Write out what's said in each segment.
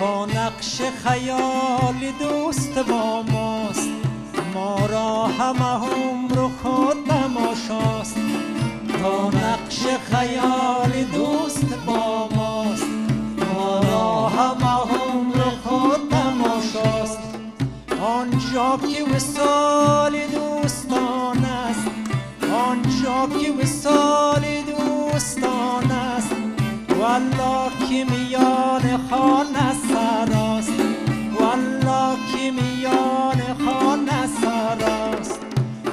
تا نقش خیال دوست با ماست، ما را همه عمر خود تماشاست. تا نقش خیال دوست با ماست، ما را همه عمر خود تماشاست. آنجا که وصال دوستان است، آنجا که وصال دوستان است، والله که میان خانه سراست، والله که میان خانه سراست.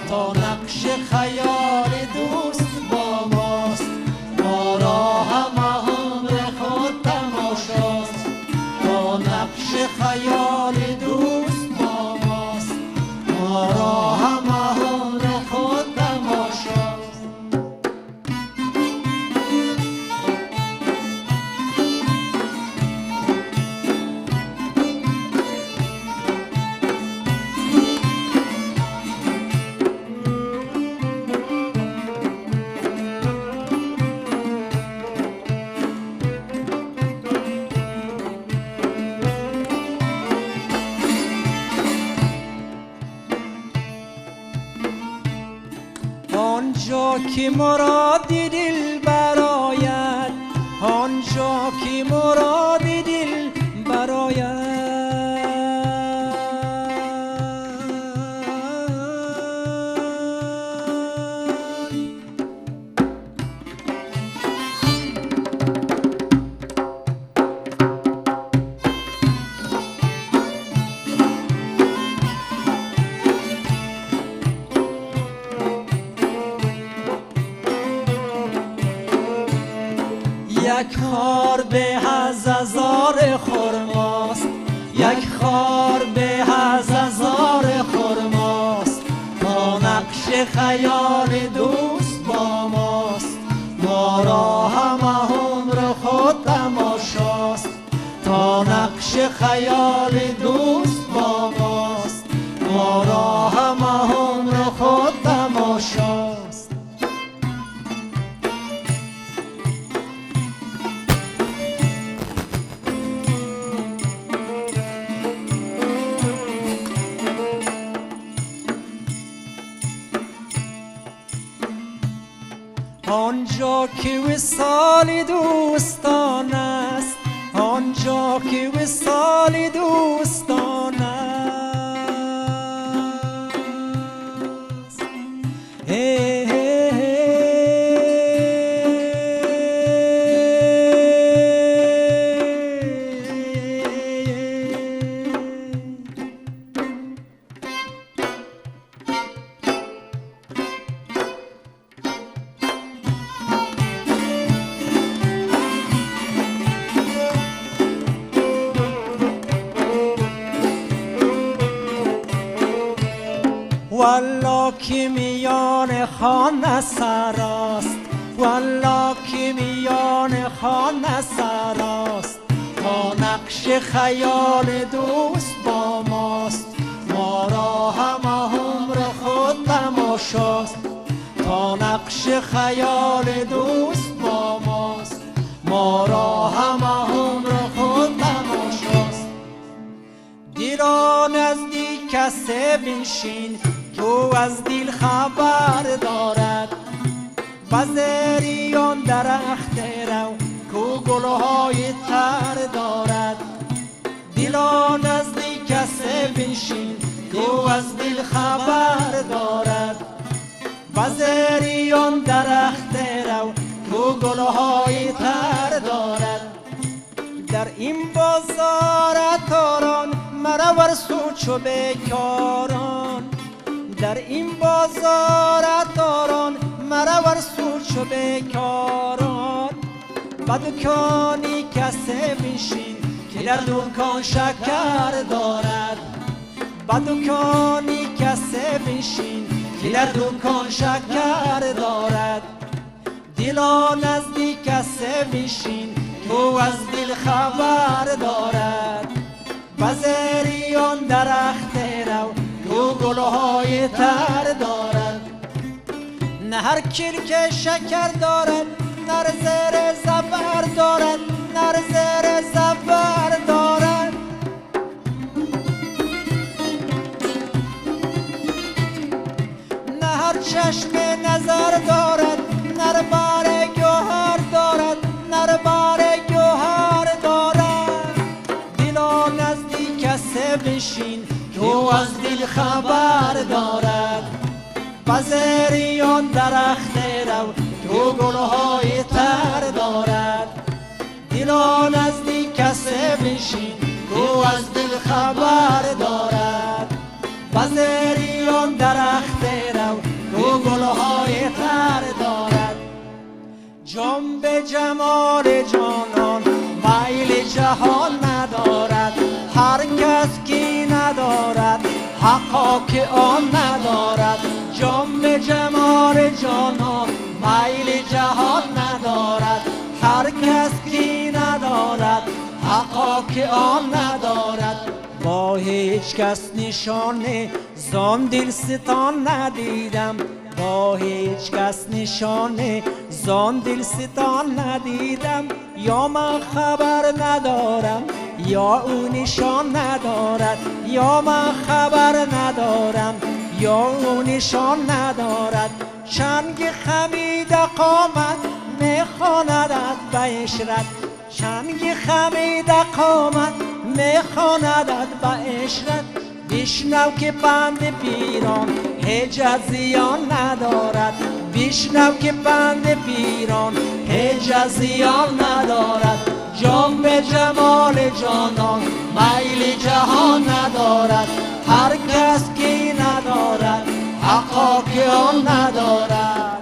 تا نقش خیال دوست با ماست، ما را همه عمر خود تماشاست. تا نقش خیال دوست با ماست، ما را همه عمر خود تماشاست. آنجا که مراد دل براید، آنجا که مراد دل براید، یک خار به از هزار خرماست، یک خار به از هزار خرماست. تا نقش خیال دوست با ماست، ما را همه عمر خود تماشاست. تا نقش خیال دوست با ماست، ما را همه عمر خود تماشاست. آنجا که وصال دوستان است، آنجا که وصال دوستان است. هی هی هی. والله که میان خانه سراست، والله که میان خانه سراست. تا نقش خیال دوست با ماست، ما را همه عمر خود تماشاست. تا نقش خیال دوست با ماست، ما را همه عمر خود تماشاست. دیرا نزدیک کسی بنشین کو از دل خبر دارد، بزریان درخت رو کو گلهای تر دارد. دلا نزدیک کسی بنشین کو از دل خبر دارد، بزریان درخت رو کو گلهای تر دارد. در این بازار عطاران مرا ورسو چو بکاران، در این بازار عطاران مرا ورسو چو بکاران. به دکانی کسی بنشین که در دکان شکر دارد، به دکانی کسی بنشین که در دکان شکر دارد. دلا نزدیک کسی بنشین کو از دل خبر دارد، بزریان درخت رو کو گلهای تر دارد. نه هر کلک شکر دارد، نه زر زبر دارد، نه زر زبر دارد. он дарахт رو کو گلهای تر دارد. دلا نزدیک کسی بشین کو از دل خبر دارد. بزری آن درخت رو کو گلهای تر دارد. جان به جمال جانان میل جهان ندارد. هر کس کی ندارد حقا که آن ندارد. جان به جمال جانان میل جهان ندارد. هر کس کی ندارد حقا که آن ندارد. با هیچ کس نشانه زان دلستان ندیدم. با هیچ کس نشانه زان دلستان ندیدم. یا من خبر ندارم یا او نشان ندارد. یا من خبر ندارم یا او نشان ندارد. چنگ خمیده قامت میخواندت به عشرت. چنگ خمیده قامت میخواندت به عشرت. بشنو که پند پیران هیچ زیان ندارد. بشنو که پند پیران هیچ زیان ندارد. جان به جمال جانان میل جهان ندارد. هر کس کی ندارد حقا که آن ندارد.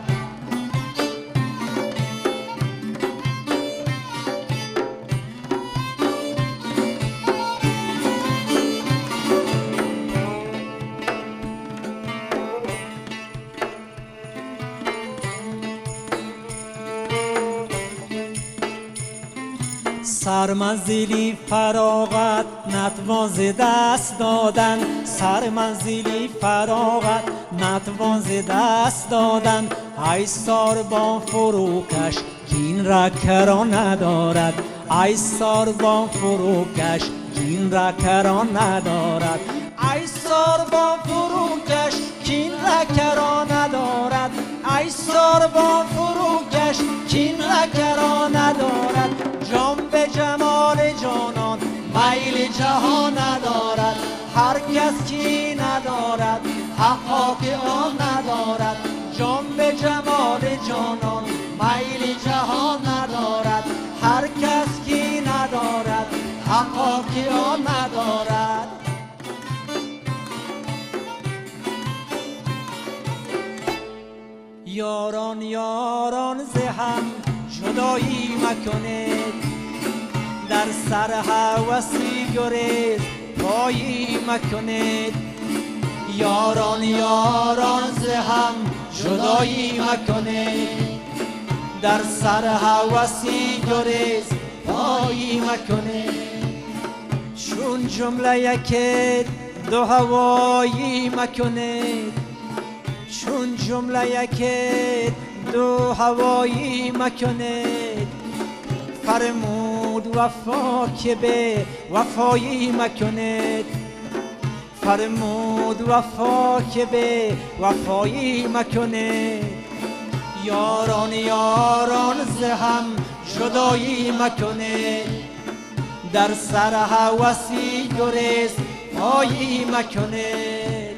سرمنزلی فراغت نتوان ز دست دادن. سرمنزلی فراغت نتوان ز دست دادن. ای ساربان فروکش کین را کران ندارد. ای ساربان فروکش کین را کران ندارد. ای ساربان فروکش کین را کران ندارد. ای ساربان فروکش کین را کران ندارد. جان به جمال جانان میل جهان ندارد. هر کس کی ندارد حقا که آن ندارد. جان به جمال جانان میل جهان ندارد. هر کس کی ندارد حقا که آن ندارد. یاران یاران ز هم جدایی مکنید. در سر هوسی گریز پایی مکنید. یاران یاران ز هم جدایی مکنید. در سر هوسی گریز پایی مکنید. چون جمله یک دو هوایی مکنید. چون جمله یک دو هوایی مکنید. فرمود وفا که به وفایی مکنید. فرمود وفا که به وفایی مکنید. یاران یاران ز هم جدایی مکنید. در سر هوسی گریز پایی مکنید.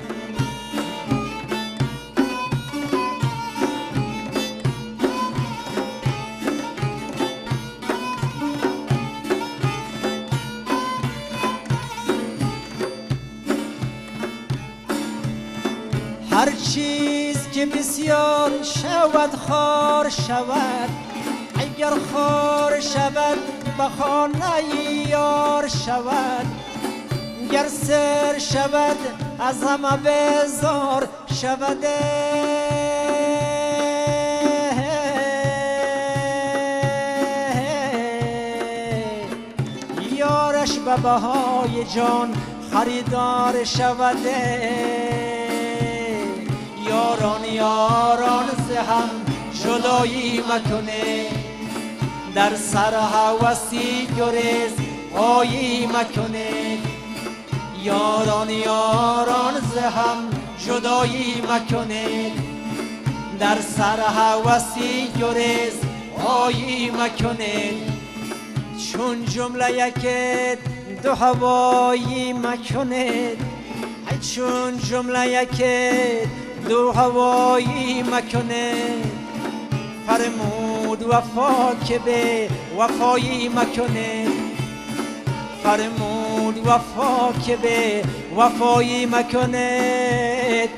هر چیز که بسیار شود خار شود. اگر خار شود به خانه یار شود. گر سر شود از همه بزار شود. یارش به بهای جان خریدار شود. یاران یاران ز هم جدایی مکنید. در سر هوسی گریز پایی مکنید. یاران یاران ز هم جدایی مکنید. در سر هوسی گریز پایی مکنید. چون جمله یک دو هوایی مکنید. چون جمله یک دو هوایی مکنه. فرمود وفا که به وفایی مکنه، فرمود وفا که به وفایی مکنه.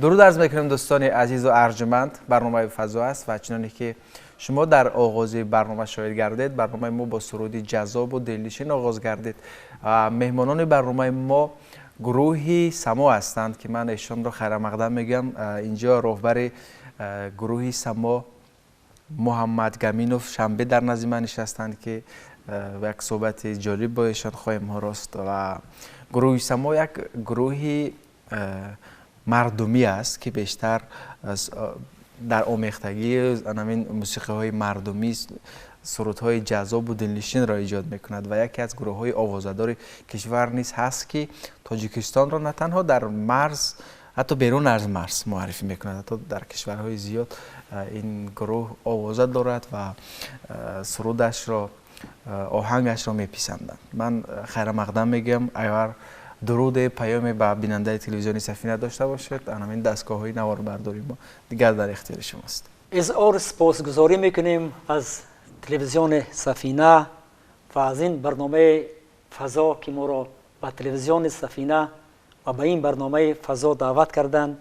درود عرض میکنم دوستان عزیز و ارجمند. برنامه فضا است و چنانی که شما در آغاز برنامه شاهد گردید، برنامه ما با سرودی جذاب و دلنشین آغاز گردید. مهمانان برنامه ما گروهی سما هستند که من ایشان را خیر مقدم میگم. اینجا رهبر گروهی سما محمد گامینوف شنبه در نزد من نشستند که یک صحبت جالب با ایشان خواهیم داشت. و گروهی سما یک گروهی مردمی است که بیشتر در آمیختگی همین موسیقی های مردمی سرودهای جذاب و دلنشین را ایجاد میکند و یکی از گروه های آوازدار کشور نیز هست که تاجیکستان را نه تنها در مرز، حتی بیرون از مرز معرفی میکند. حتی در کشورهای زیاد این گروه آوازه دارد و سرودش را، آهنگش را میپسندند. من خیر مقدم میگم. اگر درود پیام به بیننده تلویزیون سفینه داشته باشید، همین دستگاه های نواربرداری ما دیگر در اختیار شماست. اظهار سپاسگزاری میکنیم از تلویزیون سفینه و از این برنامه فضا که ما را به تلویزیون سفینه و به این برنامه فضا دعوت کردند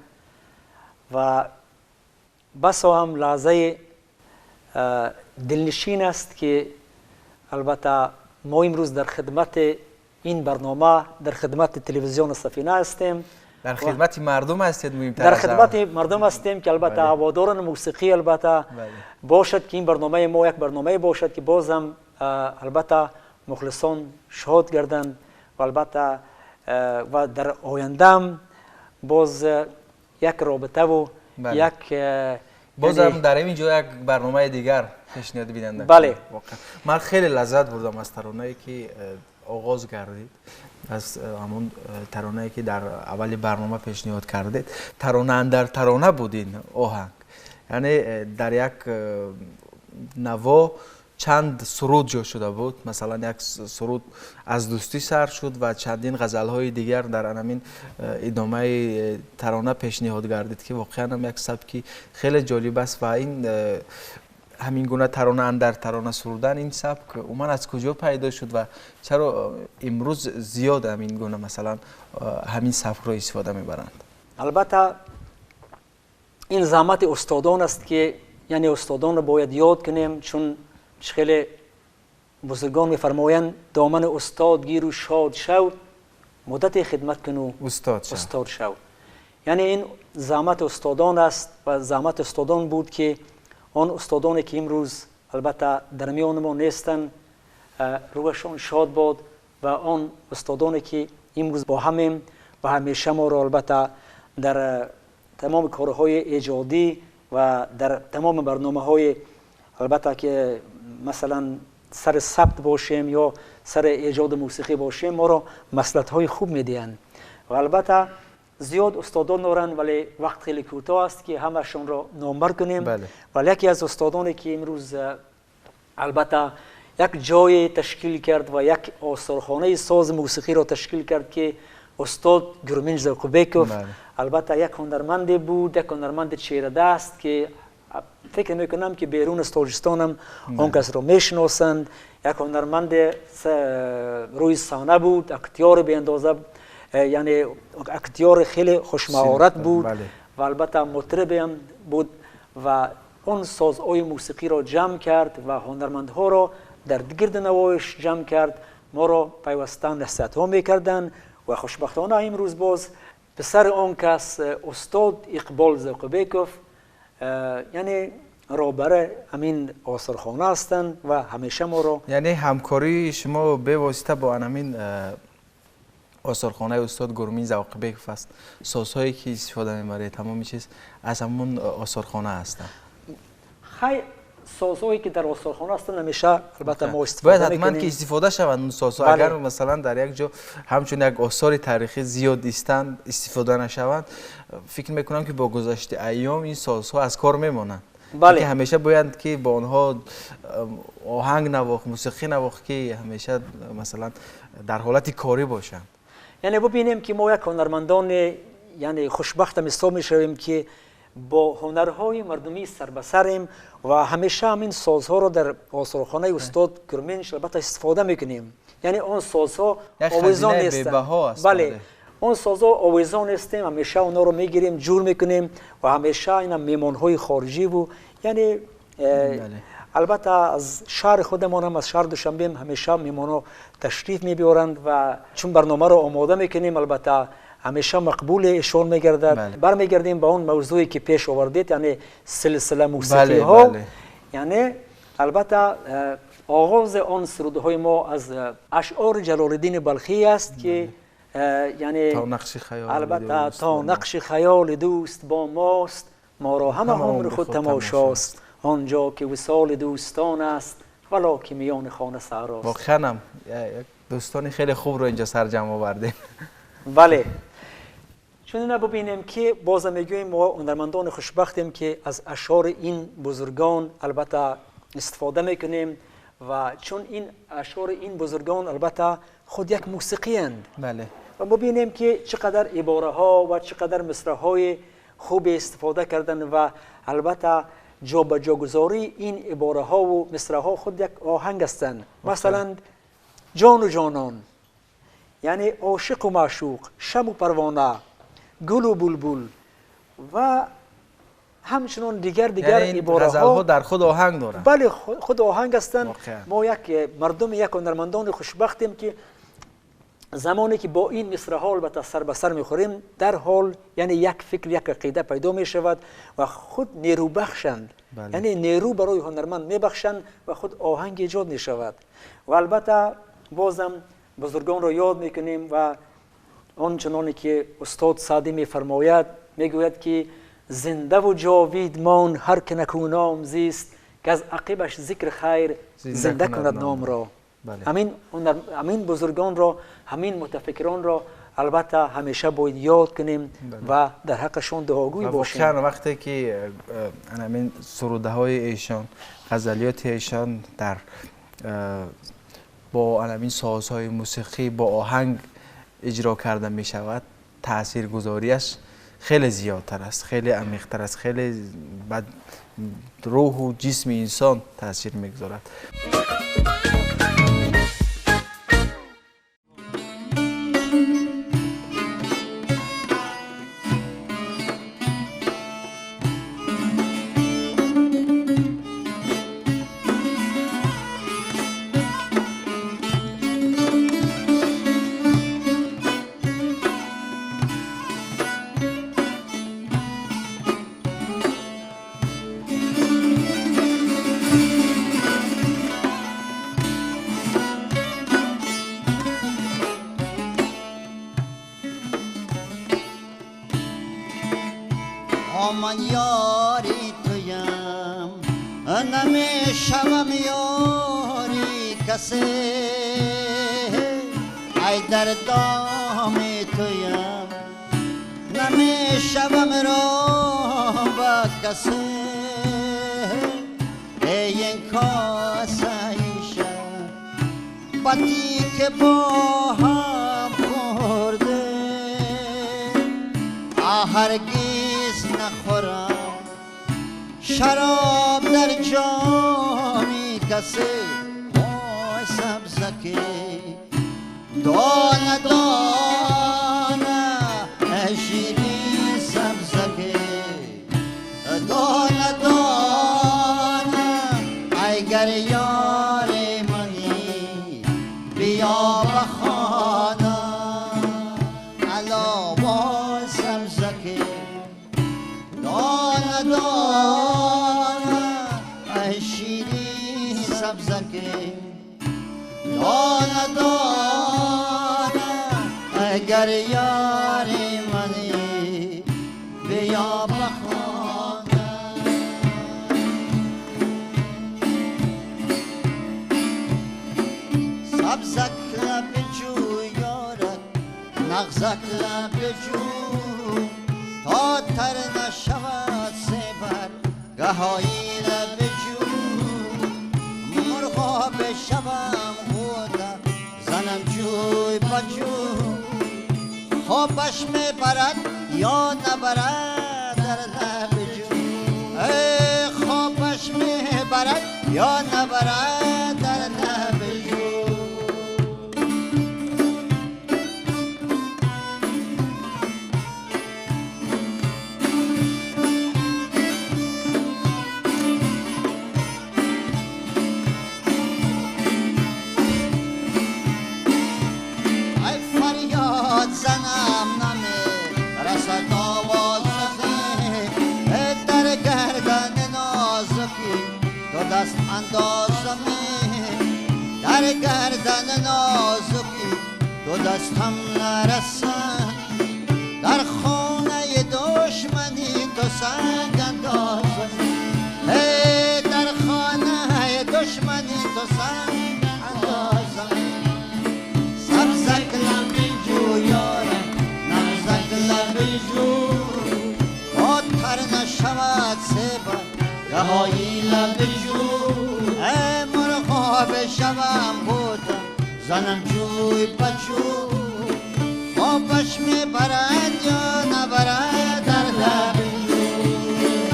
و بسا هم لحظه دلنشین است که البته ما امروز در خدمت این برنامه، در خدمت تلویزیون سفینه هستیم. در خدمت مردم هستید، مهمتر در خدمت مردم هستیم که البته هواداران موسیقی البته باشد که این برنامه ما یک برنامه باشد که بازم البته مخلصان شاد گردند و البته و در آینده باز یک رابطه و یک بازم در اینجا یک برنامه دیگر پیشنهاد بیننده. بله، من خیلی لذت بردم از ترانه‌ای که آغاز کردید، از همون ترانه‌ای که در اول برنامه پیشنهاد کردید. ترانه اندر ترانه بود این آهنگ، یعنی در یک نوا چند سرود جا شده بود. مثلا یک سرود از دوستی سر شد و چندین غزل‌های دیگر در همین ادامه ترانه پیشنهاد گردید که واقعا هم یک سبکی خیلی جالب است. و این همین گونه ترانه اندر ترانه سرودن، این سبک عموما از کجا پیدا شد و چرا امروز زیاد همین گونه مثلا همین سبک را استفاده میبرند؟ البته این زحمت استادان است که یعنی استادان را باید یاد کنیم، چون خیلی بزرگان میفرمایند دامن استاد گیر و شاد شو، مدت خدمت کن و استاد شو. یعنی این زحمت استادان است و زحمت استادان بود که آن استادانی که امروز البته در میان ما نیستند روحشان شاد باد و آن استادانی که امروز با همیم و همیشه ما را البته در تمام کارهای ایجادی و در تمام برنامه های البته که مثلا سر ثبت باشیم یا سر ایجاد موسیقی باشیم ما را مصلحت های خوب میدهند. و البته زیاد استادان دارند ولی وقت خیلی کوتاه است که همشون را نامبر کنیم. بله. ولی یکی از استادانی که امروز البته یک جای تشکیل کرد و یک آثارخانه ساز موسیقی را تشکیل کرد که استاد گرمین زوقبیکوف. بله. البته یک هنرمند بود، یک هنرمند چهره دست که فکر میکنم که بیرون از تاجیکستان هم آن کس را میشناسند. یک هنرمند روی صحنه بود، اختیار به اندازه، یعنی اختیار خیلی خوشمهارت بود. بله. و البته مطرب هم بود و آن سازهای موسیقی را جمع کرد و هنرمندها را در گرد نوایش جمع کرد، ما را پیوسته نصیحت ها میکردند و خوشبختانه امروز باز پسر آن کس استاد اقبال زوقبیکوف یعنی رهبر همین آثارخانه هستند و همیشه ما را، یعنی همکاری شما به واسطه با همین آثارخانه استاد گرمین زوقبیکوف است. سازهایی که استفاده می‌برید تمام چیز از همون آثارخانه هستند. خیلی سازهایی که در آثارخانه هستند همیشه البته ما استفاده می‌کنیم. باید حتما که استفاده شوند اون سازها. بله. اگر مثلا در یک جا همچون یک آثار تاریخی زیاد استند استفاده نشوند، فکر میکنم که با گذشت ایام این سازها از کار میمانند. که همیشه باید که با آنها آهنگ نواخت، موسیقی نواخت که همیشه مثلا در حالت کاری باشند. یعنی ببینیم که ما یک هنرمندان یعنی خوشبخت حساب میشویم که با هنرهای مردمی سر به سریم و همیشه همین سازها رو در آثارخانه استاد کرمنش البته استفاده میکنیم. یعنی آن سازها آویزان نیستند. بله، آن سازها آویزان نیستیم، همیشه اونا رو میگیریم، جور میکنیم و همیشه اینا میمانهای خارجی و یعنی البته از شهر خودمان هم، از شهر دوشنبه هم همیشه میمانها تشریف میبیارند و چون برنامه رو آماده میکنیم البته همیشه مقبول ایشان میگردد. برمیگردیم به اون موضوعی که پیش آوردید، یعنی سلسله موسیقی ها. یعنی البته آغاز آن سرودهای ما از اشعار جلال الدین بلخی است که یعنی تا نقش خیال البته تا نقش خیال دوست با ماست، ما را همه عمر خود تماشاست، آنجا که وصال دوستان است ولا که میان خانه صحراست. واقعا هم دوستان خیلی خوب رو اینجا سرجم آوردیم. بله، چون اینا ببینیم که بازم میگوییم ما هنرمندان خوشبختیم که از اشعار این بزرگان البته استفاده میکنیم و چون این اشعار این بزرگان البته خود یک موسیقی اند. بله. و ببینیم که چقدر عباره ها و چقدر مصرع های خوب استفاده کردن و البته جا به جا گذاری این عباره ها و مصرع ها خود یک آهنگ هستند. مثلا جان و جانان، یعنی عاشق و معشوق، شم و پروانه، گل و بلبل و همچنان دیگر یعنی عباره ها در خود آهنگ دارند. بله، خود آهنگ هستند. ما یک مردم، یک هنرمندان خوشبختیم که زمانی که با این مصرع ها البته سر به سر میخوریم در حال یعنی یک فکر، یک عقیده پیدا میشود و خود نیرو بخشند. بله. یعنی نیرو برای هنرمند میبخشند و خود آهنگ ایجاد میشود. و البته بازم بزرگان را یاد میکنیم و آنچنانی که استاد سعدی میفرماید، میگوید که زنده و جاوید مان هر که نکو نام زیست، که از عقبش ذکر خیر زنده کند نام را. بله. همین بزرگان را، همین متفکران را البته همیشه باید یاد کنیم. بله. و در حقشون دعاگوی باشیم. واقعا وقتی که همین سروده های ایشان، غزلیات ایشان در با همین سازهای موسیقی با آهنگ اجرا کرده می شود، تاثیرگذاریش خیلی زیادتر است، خیلی عمیق‌تر است، خیلی بد روح و جسم انسان تاثیر میگذارد. من یاری تویم نمیشوم یاری کسی، ای در دام تویم نمیشوم را با کسی، ای این کاسه شربتی که با هم خورده، هرگز نخورم شراب در جامی کسی، وای سبزکی دانه دانه شیرین سبزکی دانه دانه، اگر یار منی بیا به خانه، الا وای سبزکی دانه دانه شیرین سبزکی دانه دانه، اگر یار منی بیا به خانه. سبزک لب جو یارک نغزک لب جو، تا تر نشود سپر گه گهایی لب جو مرغا بشوم غوطه زنم جوی بجو خوابش میبرد یا نبرد در لب جو خوابش میبرد یا نبرد در لب جو ای فریاد زنم نمی رسد آوازم در گردن نازکی دو دست اندازم در گردن نازکی دو دستم نرسد در خانه دشمنی تو سنگ اندازم در خانه دشمنی تو سنگ اندازم سبزک لب جو یارم نغزک لب جو تر نشود سیبا گهایی لب جو ای مرغا بشوم غوطه زنم جوی بچو خوابش میبرد یا نبرد در لب جو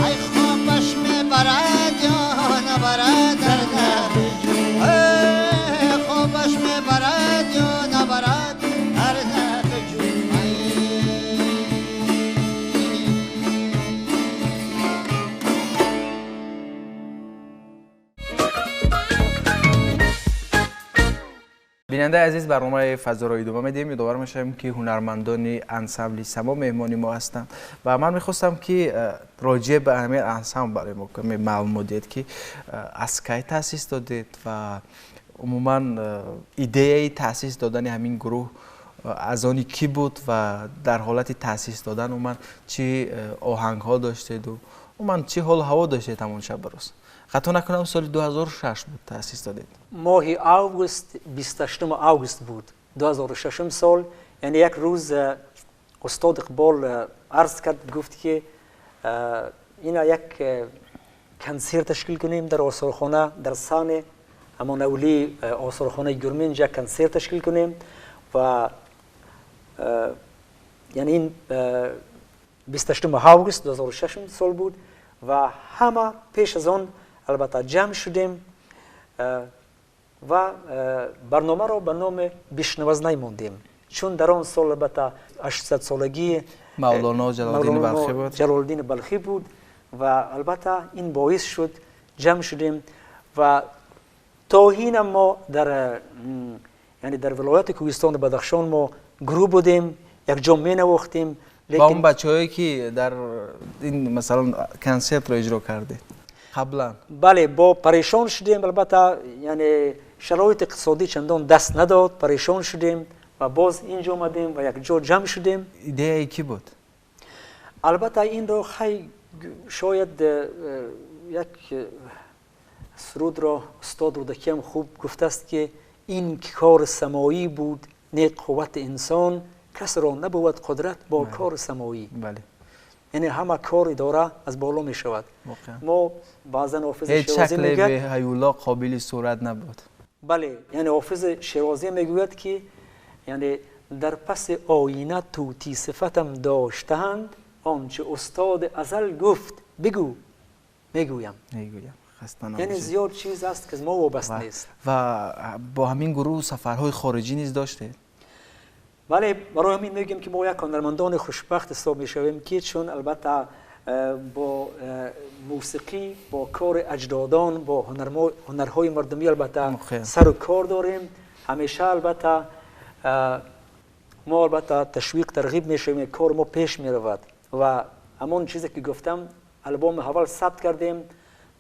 ای خوابش میبرد یا نبرد در لب جو ای خوابش میبرد یا نبرد در لب جو бинандаи азиз, барномаи фазоро идома медиҳем. Ёдовар мешавем, ки ҳунармандони ансамбли Само меҳмони мо ҳастанд ва ман мехостам, ки роҷеъ ба ҳамин ансамбл барои мо каме маълумот диҳед, ки аз кай таъсис додед ва умуман идеяи таъсис додани ҳамин гурӯҳ аз они кӣ буд ва дар ҳолати таъсис додан умуман чӣ оҳангҳо доштеду умуман чӣ ҳолу ҳаво доштед ҳамон шаб рӯз? Хато накунам, соли 2006 буд таъсис додед. Моҳи август, 28 август буд 2006 сол. Яъне як рӯз устод Иқбол арз кард, гуфт, ки ина як консерт ташкил кунем дар осорхона, дар саҳне ҳамон авли осорхонаи Гюрминҷ як консерт ташкил кунем. Ва яъне ин 28 август 2006 сол буд ва ҳама пеш аз он албатта ҷамъ шудем ва барномаро ба номи Бишнавазнай мондем, чун дар он сол албатта 800-солагии Мавлоно Ҷалолиддини Балхӣ буд. Ҷалолиддини Балхӣ буд ва албатта ин боис шуд ҷамъ шудем. Ва то ҳина мо дар яъне дар вилояти Кӯҳистони Бадахшон мо гурӯҳ будем, якҷо менавохтем. Ба он бачаҳое, ки дар ин масалан консертро иҷро кардед қаблан? Бале, бо парешон шудем албатта, яъне шароити иқтисодӣ чандон даст надод, парешон шудем ва боз инҷо омадем ва якҷо ҷамъ шудем. Идеяи кӣ буд? Албатта инро хай шояд як сурудро устод Рӯдакиам хуб гуфтааст, ки ин кори самоӣ буд, не қуввати инсон, касро набувад қудрат бо кори самоӣ. Яъне ҳама кор идора аз боло мешавад. Мо баъзан ҳофизи ҳеҷ Шерозӣ шакле мегӯяд бе ҳаюло қобили сурат набуд. Бале, яъне ҳофизи Шерозӣ мегӯяд, ки яъне дар паси оина тӯтӣ сифатам доштаанд, он чӣ устоди азал гуфт бигӯ мегӯям. Мегӯям, хаста яъне набошед. Зиёд чиз аст, ки аз мо вобаста нест. Ва бо ҳамин гурӯҳ сафарҳои хориҷӣ низ доштед? Бале, барои ҳамин мегӯем, ки мо як ҳунармандони хушбахт ҳисоб мешавем, ки чун албатта бо мусиқӣ, бо кори аҷдодон, бо ҳунарҳои мардумӣ албатта сару кор дорем ҳамеша. Албатта мо албатта ташвиқ, тарғиб мешавем, кори мо пеш меравад. Ва ҳамон чизе, ки гуфтам, албоми аввал сабт кардем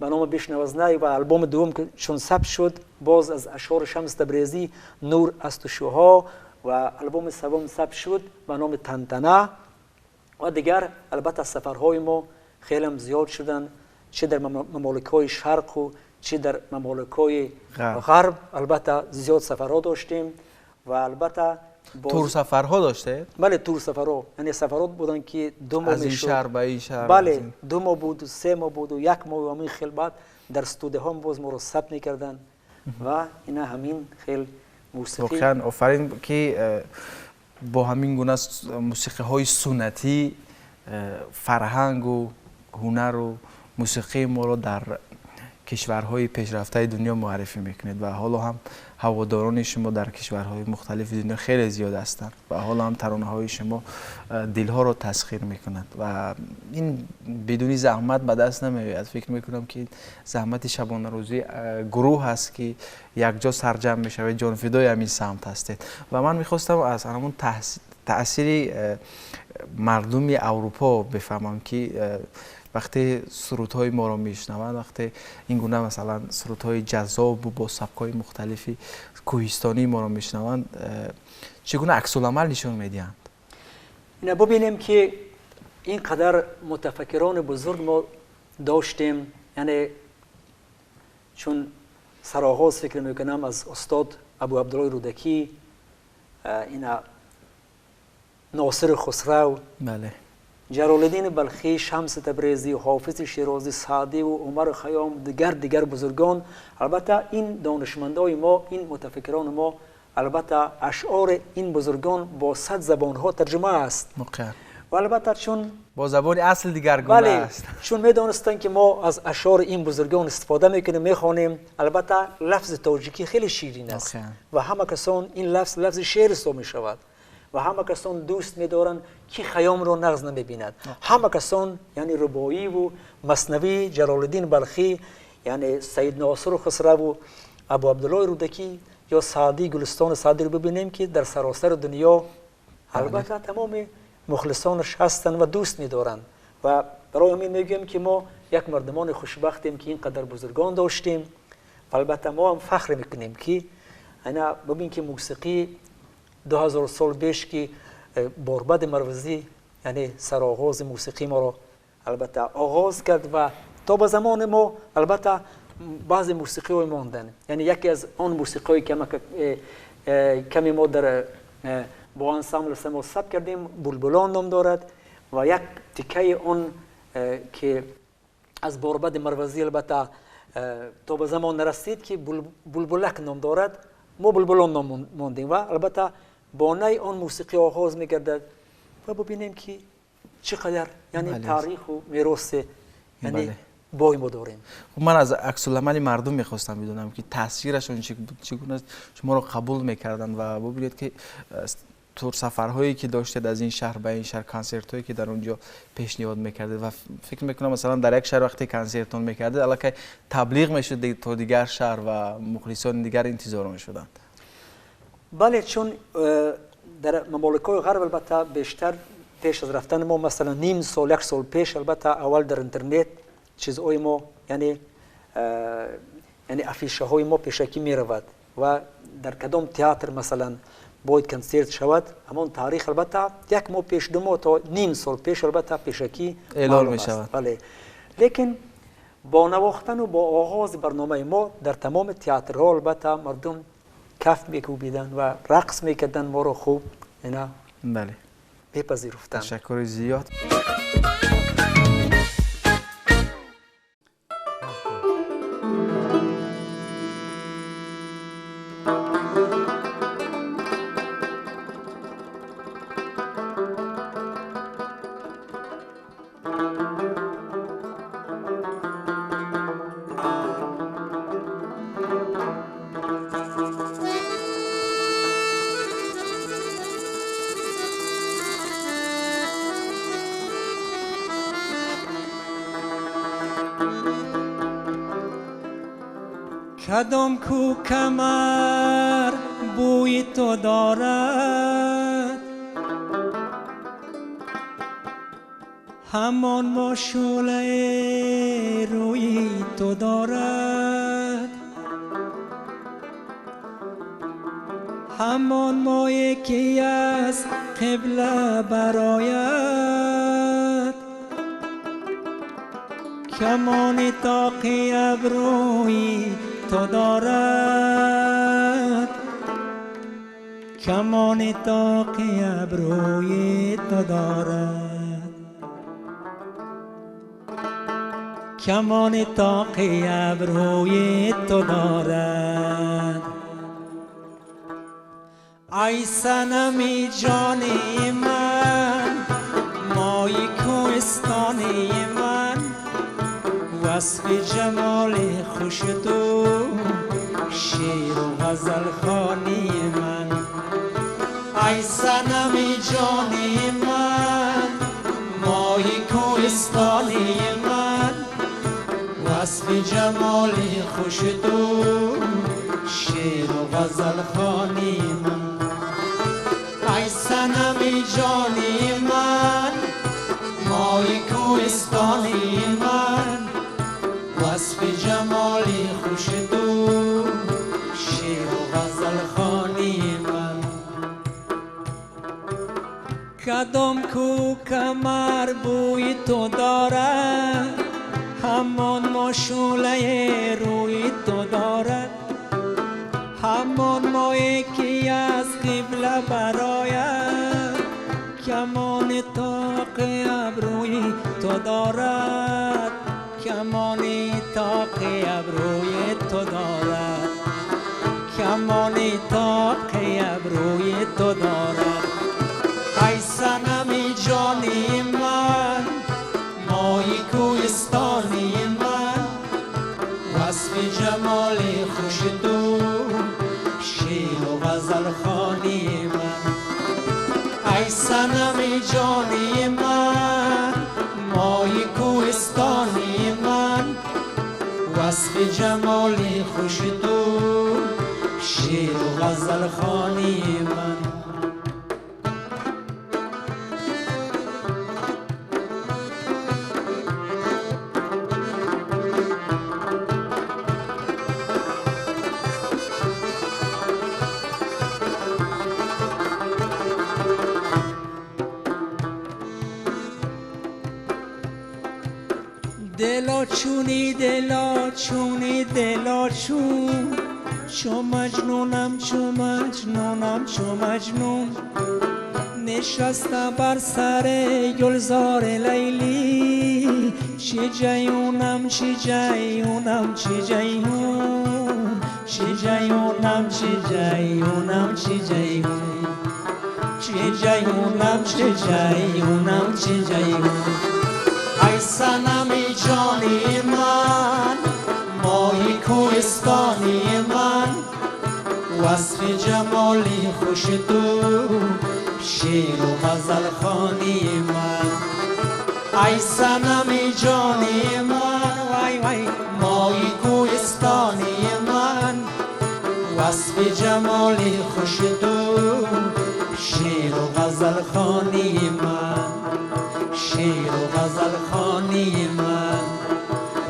ба номи Бишнавазнай ва албоми дуввум чун сабт шуд, боз аз ашъори Шамс Табрезӣ «Нур асту шуҳо», ва албоми севум сабт шуд ба номи Тантана. Ва дигар албатта сафарҳои мо хелам зиёд шуданд, чӣ дар мамоликҳои шарқу чӣ дар мамоликҳои ғарб. Албатта зиёд сафарҳо доштем ва албатта Турсафарҳо доштед? Бале, турсафарҳо. Яъне сафарот буданд ки 2 моҳ аз ин шаҳр ба ин шаҳр. Бале, 2 моҳ буд, 3 моҳ буд, 1 моҳ, ҳамин хел. Баъд дар студияҳо боз моро сабт мекарданд ва ина ҳамин хел мусиқӣ. Воқеан офарин ки бо ҳамин гуна мусиқиҳои суннатӣ фарҳангу ҳунару мусиқии моро дар кишварҳои пешрафтаи дунё муаррифӣ мекунед ва ҳоло ҳам ҳаводорони шумо дар кишварҳои мухталифи дунё хеле зиёд ҳастанд ва ҳоло ҳам таронаҳои шумо дилҳоро тасхир мекунанд ва ин бидуни заҳмат ба даст намеояд. Фикр мекунам ки заҳмати шабонарӯзии гурӯҳ аст ки якҷо сарҷамъ мешавед, ҷонфидои ҳамин самт ҳастед. Ва ман мехостам аз ҳамон таъсири мардуми Аврупо бифаҳмам ки вақте сурудҳои моро мешунаванд, вақте ин гуна масалан сурудҳои ҷаззобу бо сабкҳои мухталифи кӯҳистонии моро мешунаванд, чӣ гуна аксуламал нишон медиҳанд? Ина бубинем ки ин қадар мутафаккирони бузург мо доштем. Яъне чун сароғоз фикр мекунам аз устод Абу Абдуллои Рӯдакӣ, ина Носири Хусрав, бале, Ҷалолиддини Балхӣ, Шамси Табрезӣ, Ҳофизи Шерозӣ, Саъдиву Умар Хайём, дигар бузургон. Албатта ин донишмандои мо, ин мутафаккирони мо, албатта ашъори ин бузургон бо 100 забонҳо тарҷума аст. Ва албатта чун бо забони асл дигаргуна аст. Чун медонистанд ки мо аз ашъори ин бузургон истифода мекунем, мехонем, албатта лафзи тоҷикӣ хеле ширин аст ва ҳама касон ин лафз лафзи шеър ҳисоб мешавад ва ҳама касон дӯст медоранд ки Хайёмро нағз намебинад. Ҳама касон яъне Рубоиву Маснавӣ, Ҷалолиддин Балхӣ, яъне Саид Носиру Хусраву Абу Абдуллои Рӯдакӣ ё Саъдӣ, Гулистони Саъдиро бибинем ки дар саросари дунё албатта тамоми мухлисонаш ҳастанд ва дӯст медоранд. Ва барои ҳамин мегӯям ки мо як мардумони хушбахтем ки ин қадар бузургон доштем. Ва албатта мо ҳам фахр мекунем ки ана бибин ки мусиқӣ 2000 сол пеш ки Борбади Марвазӣ яъне сароғози мусиқӣ моро албатта оғоз кард ва то ба замони мо албатта баъзе мусиқиҳое монданд. Яъне яке аз он мусиқиҳое ки каме мо дар бо ансамбл само сабт кардем, Булбулон ном дорад ва як тикаи он ки аз Борбади Марвазӣ албатта то ба замон нарасид ки Булбулак ном дорад, мо Булбулон ном мондем ва албатта бо най он мусиқӣ оғоз мегардад ва бубинем ки чӣ қадар яъне таъриху мероси яъне бой мо дорем. Ман аз аксуламали мардум мехостам бидонам ки таъсирашон чӣ гуна шуморо қабул мекарданд ва бубинед ки турсафарҳое ки доштед аз ин шаҳр ба ин шаҳр, консертҳое ки дар он ҷо пешниҳод мекардед ва фикр мекунам масалан дар як шаҳр вақте консертон мекардед аллакай таблиғ мешуд то дигар шаҳр ва мухлисони дигар интизор мешуданд. Бале, чун дар мамоликҳои ғарб албатта бештар пеш аз рафтани мо масалан ним сол, як сол пеш албатта аввал дар интернет чизҳои мо яъне афишаҳои мо пешакӣ меравад ва дар кадом театр масалан бояд консерт шавад, ҳамон таърих албатта як моҳ пеш, 2 моҳ то ним сол пеш албатта пешакӣ эълон мешавад. Бале, лекин бо навохтану бо оғози барномаи мо дар тамоми театрҳо албатта мардум каф мекӯбиданд ва рақс мекарданд, моро хуб ина бале мепазируфтанд. Ташаккури зиёд. کدام کو کمر بوی تو دارد، همان ما شعله روی تو دارد، همان مایه که از قبله براید، کمان طاقی ابروی تو دارد، کمان طاق ابروی تو دارد، کمان طاق ابروی تو دارد. ای صنم جان من، مای کوهستان من، وصف جمال خوش تو شعر و غزل خوانی من. ای صنم جان من، مای کوهستان من، وصف جمال خوش تو شعر و غزل خوانی من. ای صنم جان من، مای کوهستان من، وصف جمال خوش تو شعر و غزل خوانی من. کدام کو کمر بوی تو دارد، همان ماشوله روی تو دارد، همان ماه که از قبله براید، کمان طاق ابروی تو دارد، کمان طاق ابروی تو دارد، کمان طاق ابروی تو دارد. ای صنم جان من، مای کوهستان من، وصف جمال خوش تو شعر و غزل خوانی من. ای صنم جان من، مای کوهستان من، وصف جمال خوش تو شعر و غزل خوانی من. دلا چونی دلا چونی دلا چون، چو مجنونم چو مجنونم چو مجنون، نشسته بر سر گلزار لیلی، چه جیونم چه جیونم چه جیون، چه جیونم چه جیونم چه جیون، چه جیونم چه جیونم چه جیون. ای صنم جان من، مای کوهستان من، وصف جمال خوش تو شعر و غزل خوانی من. ای صنم جان من، وای وای، مای کوهستان من، وصف جمال خوش تو شعر و غزل خوانی من، شعر و غزل خوانی من،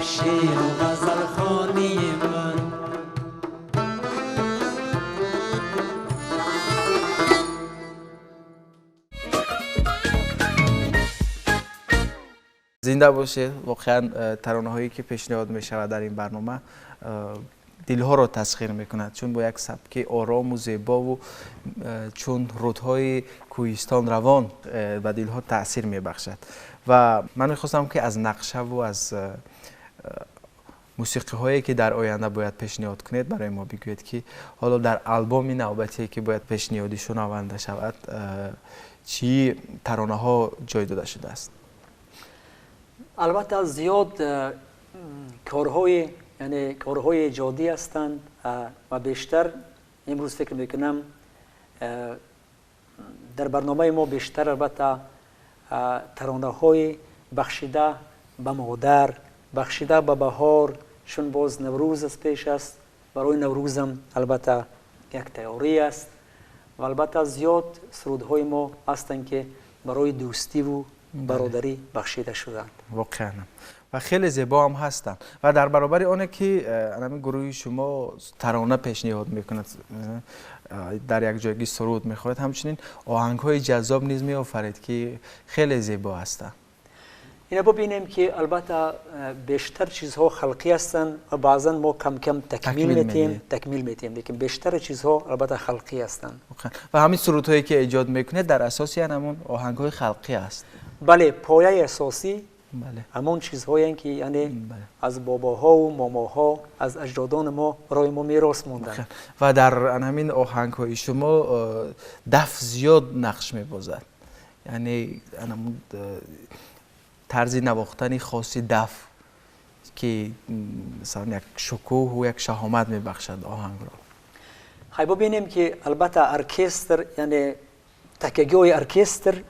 شعر و غزل خوانی من. زنده باشید. واقعا ترانه هایی که پیشنهاد می شود در این برنامه دلها را تسخیر میکند، چون با یک سبک آرام و زیبا و چون رودهای کوهستان روان به دلها تاثیر میبخشد. و من میخواستم که از نقشه و از موسیقی هایی که در آینده باید پیشنهاد کنید برای ما بگویید که حالا در آلبوم نوبتی که باید پیشنهادی شنونده شود چی ترانه ها جای داده شده است. البته زیاد کارهای، یعنی کارهای ایجادی هستند و بیشتر امروز فکر میکنم در برنامه ما بیشتر البته ترانه های بخشیده به مادر، بخشیده به بهار، چون باز نوروز از پیش است، برای نوروزم البته یک تیاری است و البته زیاد سرودهای ما هستند که برای دوستی و برادری بخشیده شدند. واقعا و خیلی زیبا هم هستند. و در برابر آنه که همین گروه شما ترانه پیشنهاد میکند، در یک جایگی سرود میخواهد، همچنین آهنگ های جذاب نیز میآفرید که خیلی زیبا هستند. اینا ببینیم که البته بیشتر چیزها خلقی هستند و بعضا ما کم کم تکمیل میتیم لیکن بیشتر چیزها البته خلقی هستند. و همین سرودهایی که ایجاد میکنه در اساس همون آهنگ‌های خلقی است. بله، پایه اساسی بله همون چیزهایی که یعنی بله. از باباها و ماماها، از اجدادان ما برای ما میراث موندن. و در همین آهنگ‌های شما دف زیاد نقش میبازد، یعنی طرز نواختن خاصی دف که مثلا یک شکوه و یک شهامت میبخشد آهنگ را. خیلی ببینیم که البته ارکستر، یعنی تکیه‌گاه ارکستر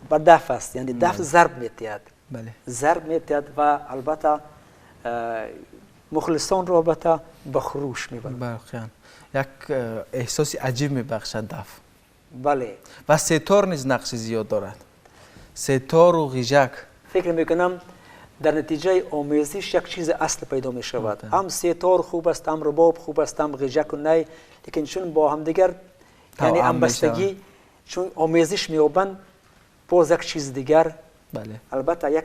با دف است، یعنی دف ضرب می‌دهد. بله. ضرب می‌دهد و البته مخلصان را البته به خروش می‌برد. بله، یک احساس عجیب میبخشد دف. بله. و سه‌تار نیز نقش زیاد دارد. سه‌تار و غیژک. فکر میکنم در نتیجه آمیزش یک چیز اصل پیدا می شود. هم سه‌تار خوب است، هم رباب خوب است، هم غیژک و نی، لیکن چون با هم دیگر یعنی همبستگی چون آمیزش می‌یابند باز یک چیز دیگر. بله. البته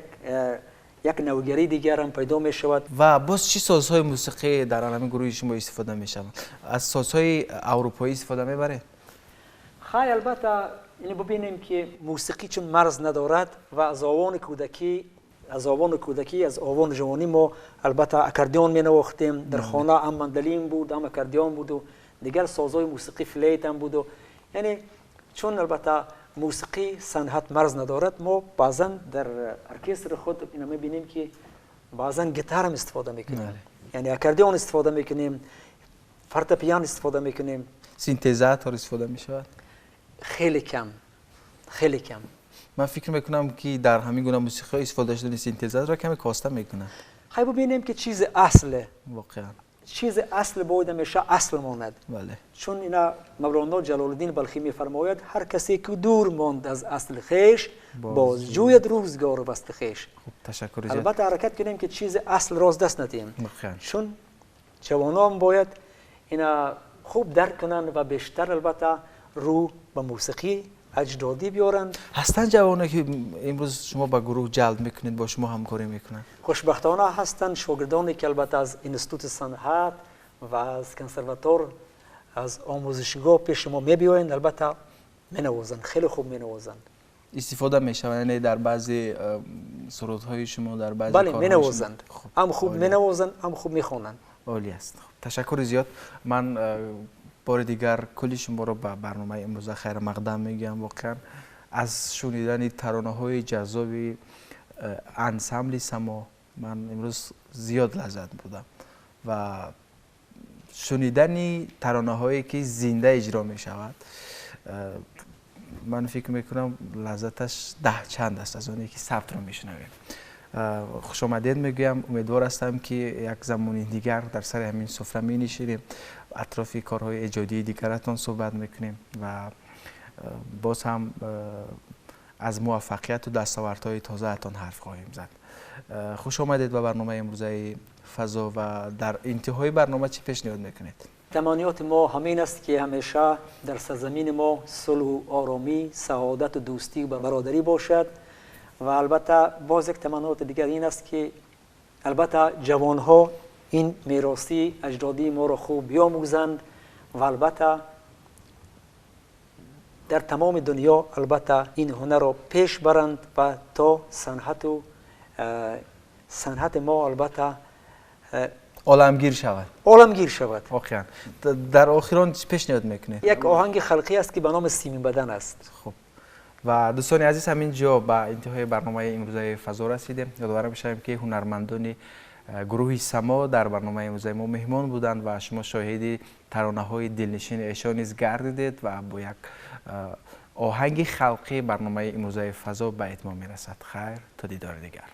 یک نوگری دیگر هم پیدا می شود. و باز چی سازهای موسیقی در همین گروه شما استفاده می شود؟ از سازهای اروپایی استفاده میبرید؟ خیلی البته یعنی ببینیم که موسیقی چون مرز ندارد و از اوان کودکی از اوان جوانی ما البته اکاردئون می نواختیم در خانه، هم مندلین بود، هم اکاردئون بود و دیگر سازهای موسیقی فلیت هم بود و یعنی چون البته موسیقی صنعت مرز ندارد، ما بعضا در ارکستر خود اینا می‌بینیم که بعضا گیتار هم استفاده میکنیم، یعنی اکاردئون استفاده میکنیم، فورته‌پیان استفاده میکنیم، سینتزاتور استفاده میشود. خیلی کم، خیلی کم. من فکر میکنم که در همین گونه موسیقی استفاده شدن سینتزاتور را کمی کاسته میکنه. خیلی ببینیم که چیز اصله، واقعا چیز اصل باید همیشه اصل ماند. بله. چون اینا مولانا جلال الدین بلخی میفرماید هر کسی که دور ماند از اصل خویش باز جوید روزگار و وصل خویش. خوب، تشکر زیاد. البته حرکت کنیم که چیز اصل راز دست ندیم، چون جوانان باید اینا خوب درک کنند و بیشتر البته رو به موسیقی اجدادی بیارند. هستن جوانایی که امروز شما با گروه جلب میکنید، با شما همکاری میکنند؟ خوشبختانه هستند شاگردانی که البته از انستیتوت صنعت و از کنسرواتور، از آموزشگاه پیش ما میبیایند، البته مینوازند، خیلی خوب مینوازند. استفاده میشوند یعنی در بعضی سرودهای شما، در بعضی بله مینوازند، هم خوب مینوازند هم خوب میخوانند. عالی است. تشکر زیاد. من بار دیگر کلی شما رو به برنامه امروز خیر مقدم میگم. واقعا از شنیدن ترانه های جذاب انسامبل سما من امروز زیاد لذت بودم و شنیدن ترانه هایی که زنده اجرا می شود من فکر میکنم لذتش 10 چند است از اونی که ثبت رو میشنویم. خوش آمدید میگویم. امیدوار هستم که یک زمان دیگر در سر همین سفره می نشینیم، اطراف کارهای ایجادی دیگرتان صحبت میکنیم و باز هم از موفقیت و دستاوردهای تازه‌تان حرف خواهیم زد. خوش آمدید به برنامه امروزه فضا و در انتهای برنامه چی پیشنهاد میکنید؟ تمنیات ما همین است که همیشه در سرزمین ما صلح و آرامی، سعادت و دوستی و برادری باشد و البته باز یک تمنیات دیگر این است که البته جوانها این میراثی اجدادی ما را خوب بیاموزند و البته در تمام دنیا البته این هنر را پیش برند و تا صنعت و صنعت ما البته عالمگیر شود. عالمگیر شود. واقعا. در آخران چی پیشنهاد میکنید؟ یک آهنگ خلقی است که به نام سیمین بدن است. خب و دوستان عزیز همینجا به انتهای برنامه امروزه فضا رسیدیم. یادآور میشویم که هنرمندان گروه سما در برنامه امروزه ما مهمان بودند و شما شاهد ترانه های دلنشین ایشان نیز گردیدید و با یک آهنگ خلقی برنامه امروزه فضا به اتمام میرسد. خیر تا دیدار دیگر.